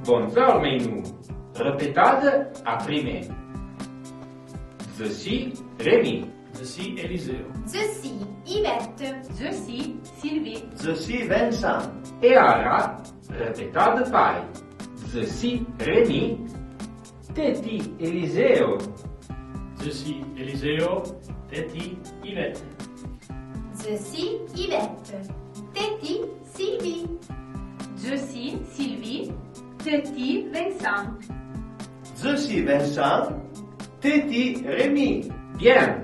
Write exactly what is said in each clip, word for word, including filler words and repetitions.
Bondzor, mèinoù. Repetade aprì mé. Dze si Rémi. Dze si Eliseo. Dze si Yvette. Dze si Sylvie. Dze si Vincent. É ara, repetade pai. Dze si Rémi. Té t'é Eliseo. Dze si Eliseo. Té t'é Yvette. Dze si Yvette. Té t'é Sylvie. Dze si Sylvie. Té t'é Vincent. Dze si Vincent. Té t'é Rémi. Bien.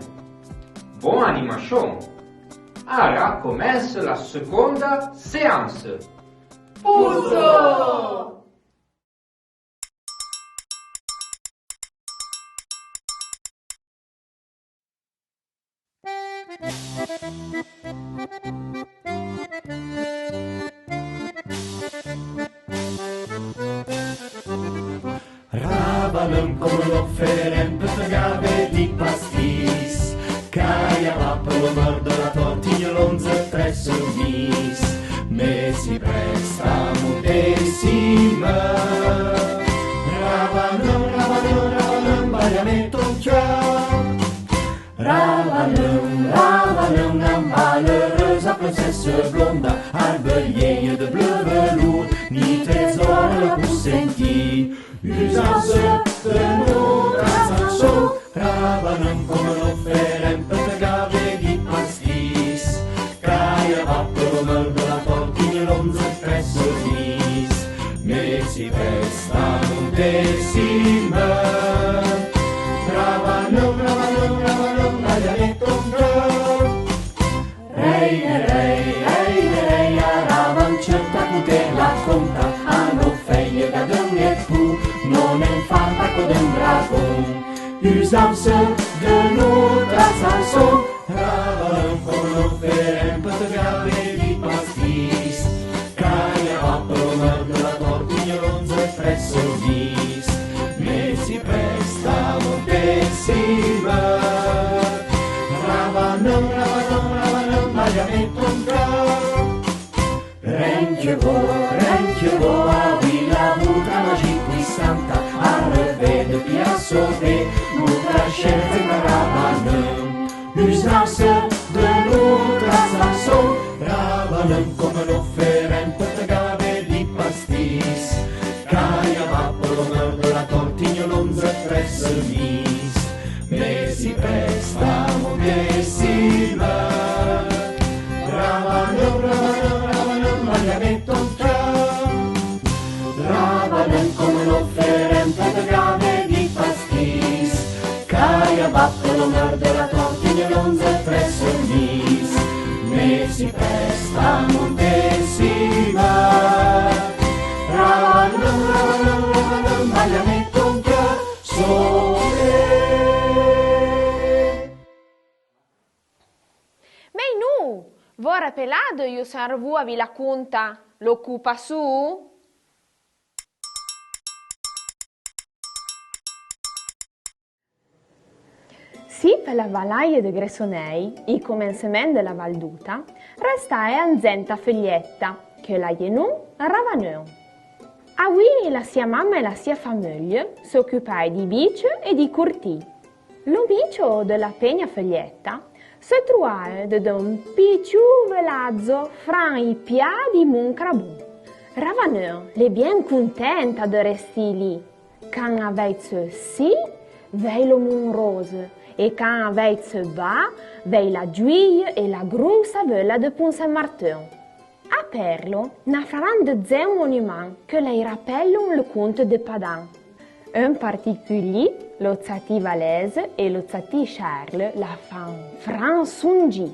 Bon animachón. Ara comènse la seconda séanse. Pouzo! Ravaneun, comme l'on fé un peu de gavé di pastis, caille à bas pour le meur de la tortille, l'onze très soumise. Mais si presta mon décime. Ravaneun, ravaneun, ravaneun, baille à mé ton cœur. Ravaneun, ravaneun, a malheureuse princesse blonde, arbelier de bleu velours, ni trésor la poussenti. Usance de notre chanson. Ravaneun, comme l'on fé un peu de gavé di pastis, caille à bas pour le meur de la tortille, l'onze très soumise. Mais si presta mon décime. Ravaneun, ravaneun, ravaneun, baille à mé ton cœur. Rei, rei, rei, rei, a ravan tcheut a coute la conta, a no fèye gadeun é pou, non en fanta co d'un dragon. Usance de notre chanson. Ravaneun, comme l'on fé un peu de gavé di pastis, caille à bas pour le meur de la tortille, l'onze très soumise. Mais si presta mon décime. Ravaneun, ravaneun, ravaneun, baille à mé ton cœur. Renque vo, renque vo, avouì la bouta magique puissante, arrevée depuis à sauver, notre cher Ravaneun. Usance de notre chanson. Ravaneun, comme l'on fé un peu de gavé di pastis, caille à bas pour le meur de la tortille, l'onze très soumise. Mais si presta mon décime. Ravaneun, ravaneun, ravaneun, baille à mé ton cœur. Ravaneun, comme l'on fé un peu de gavé di pastis, caille à bas pour le meur de la tortille, l'onze très soumise. Mais si presta mon décime. Ravaneun, ravaneun, ravaneun, baille à mé ton cœur. Mèinoù, vo rapelade, io sen arvou a vi la conta, lo coupasou? Si pe la valaye de Gressonèi, i comensemen de la Val d'Outa, restae an dzenta feuilletta, que l'aye non Ravaneun. Avouì la sia mamma é la sia fameuille s'ocupae di bitche é di courtì. Lo mitcho de la pegna feuilletta se trouae dedeun un pitchoù veladzo fran i pià di Mon Crabon. Ravaneun l'é bien contenta de restì lì. Can a vèitse si, vèi lo Mon Rose, é can a vèitse ba, vèi la Djuille é la groussa veulla de Pont-Saint-Martin. A Perlo, na fraran de dzen monuman que lèi rapellon le conte de Padan. En particulié, lo tsatì Valèze é lo tsatì Charles la fan fran sondjì.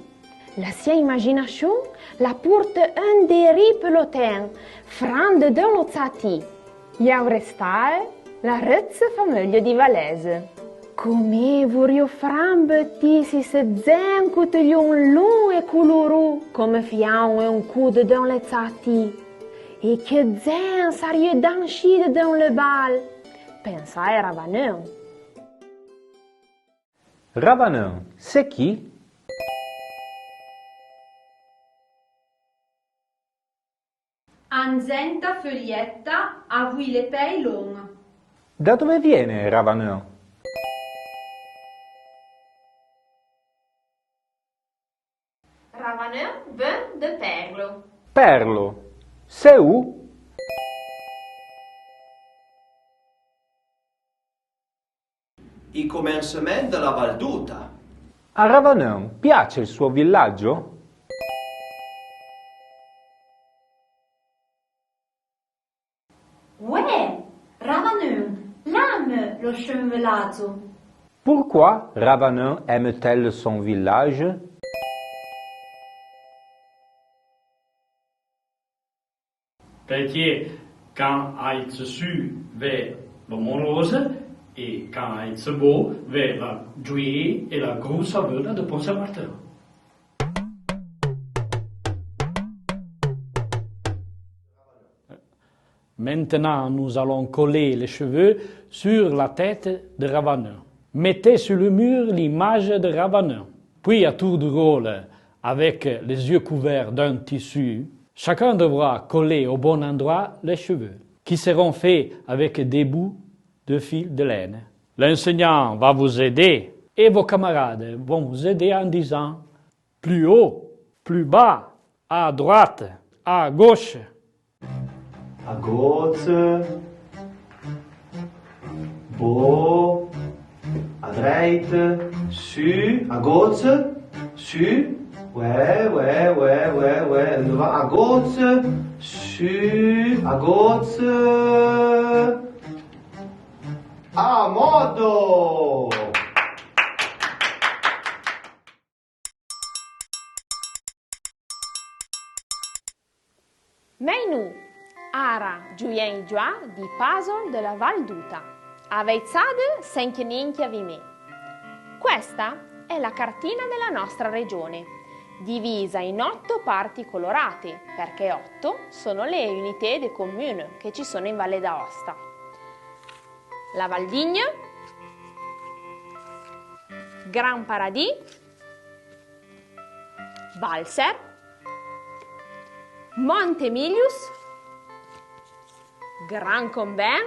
La sia imaginachon la porte en dérì pe lo ten, fran dedeun lo tsatì. I a restae la retse fameuille di Valèze. Comme vorio fran betì si se dzen coutelion lon é coulourou comme fiaon en cou dedeun le tsatì. É que dzen sarie danchì dedeun le bal, pensae Ravaneun. Ravaneun, c'est qui? An zenta feuilletta avouì le pèi lon. Da dove viene Ravaneun? Ravaneun ven de Perlo. Perlo. Sé ou? I comensemen de la Val d'Outa. A Ravaneun piace il suo villaggio? Ouè, Ravaneun l'ame lo sen veladzo. Pourquoi Ravaneun aime-t-elle son village? Perqué can aitse su ve lo Mon Rose é can aitse bo ve la Djouié é la groussa veulla de Pont-Saint-Martin. Maintenant, nous allons coller les cheveux sur la tête de Ravaneun. Mettez sur le mur l'image de Ravaneun. Puis, à tour de rôle, avec les yeux couverts d'un tissu, chacun devra coller au bon endroit les cheveux, qui seront faits avec des bouts de fil de laine. L'enseignant va vous aider et vos camarades vont vous aider en disant : plus haut, plus bas, à droite, à gauche. A gotse. Bo. A dreite. Su. A gotse. Su. Ouè, ouè, ouè, ouè, ouè. Endevant. A gotse. Su. A gotse. A modo. Mèinoù, ara djouièn i djoà di puzzle de la Val d'Outa. Avèitsade senque ninque avouì mé. Questa è la cartina della nostra regione, divisa in otto parti colorate, perché otto sono le unité de commune che ci sono in Valle d'Aosta. La Val d'Igne, Grand Paradis, Walser, Mont Emilius, Grand Combin,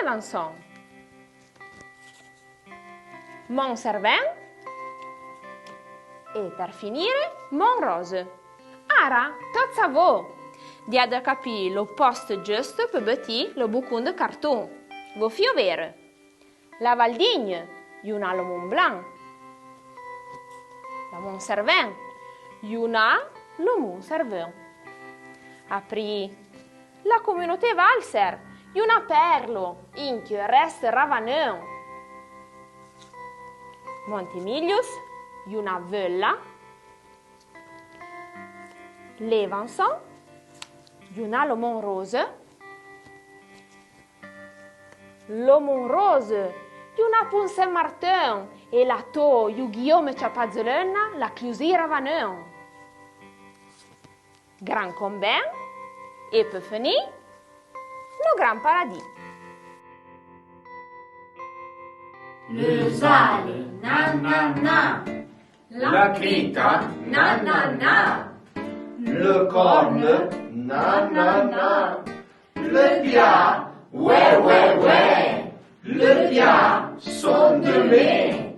Evançon, Mont Cervin é, per finire, Mont Rose. Ara, totse a vo! Diade capì lo poste juste pe betì lo boucon de carton. Vo fio vère. La Val d'Igne, i on a lo Mont Blanc. La Mont Cervin, i on a lo Mont Cervin. Aprì, la communauté Walser, i on a Perlo, inque reste Ravaneun. Mont Emilius, i on a Veulla. L'Evançon, i on a lo Mont Rose. Lo Mont Rose, i on a Pont Saint-Martin, é la tor, i o Guillaume Chapazelena, la clousì Ravaneun. Grand Combin, é pe fenì, lo Grand Paradis. Le zale, na na na. La crita, na na na. Le corne, na na na. Le pia, ouè ouè ouè. Le pia, son de mé.